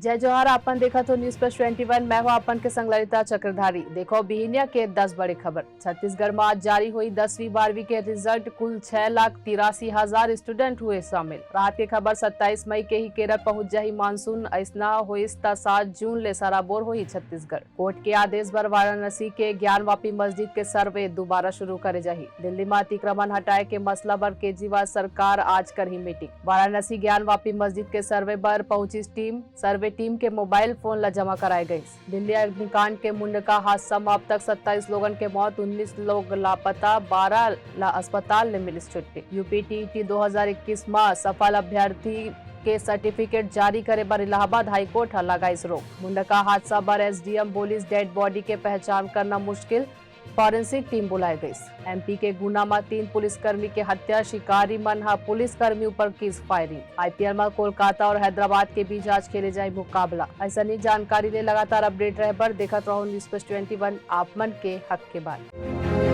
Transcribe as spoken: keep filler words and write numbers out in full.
जय जोहार, आपन देखत हो News Plus twenty one, मैं हूं आपन के संग ललिता चक्रधारी। देखो बिहिनिया के दस बड़े खबर। छत्तीसगढ़ में आज जारी हुई दसवीं बारहवीं के result, कुल छह लाख तिरासी हजार student हुए शामिल। राहत के खबर, सत्ताईस मई के ही केरल पहुंच जाही मानसून, ऐसना होइस त सात जून ले सराबोर होही छत्तीसगढ़। कोर्ट के आदेश बर वाराणसी के ज्ञानवापी मस्जिद के सर्वे दोबारा शुरू करे जाही। दिल्ली में अतिक्रमण हटाए के मसला बर केजरीवाल सरकार आज करही मीटिंग। वाराणसी ज्ञानवापी मस्जिद के सर्वे बर पहुंचिस टीम। सर्वे टीम के मोबाइल फोन ला जमा कराए गइस। दिल्ली अग्निकांड के मुंडका हादसा में अब तक सत्ताईस लोगन के मौत, उन्नीस लोग लापता, बारह ला अस्पताल ले मिलिस छुट्टी। यूपी टीईटी दो हजार इक्कीस में सफल अभ्यर्थी के सर्टिफिकेट जारी करे बर इलाहाबाद हाईकोर्ट ह लगाइस रोक। मुंडका हादसा बर एसडीएम बोलिस, डेड बॉडी के पहचान करना मुश्किल, फॉरेंसिक टीम बुलाए गइस। एमपी के गुना म तीन पुलिसकर्मी के हत्या, शिकारी मन ह पुलिसकर्मी ऊपर किस फायरिंग। आईपीएल म कोलकाता और हैदराबाद के बीच आज खेले जाए मुकाबला। ऐसने जानकारी ले लगातार अपडेट रहे बर देखत रहो News Plus twenty one, आप मन के हक के बात।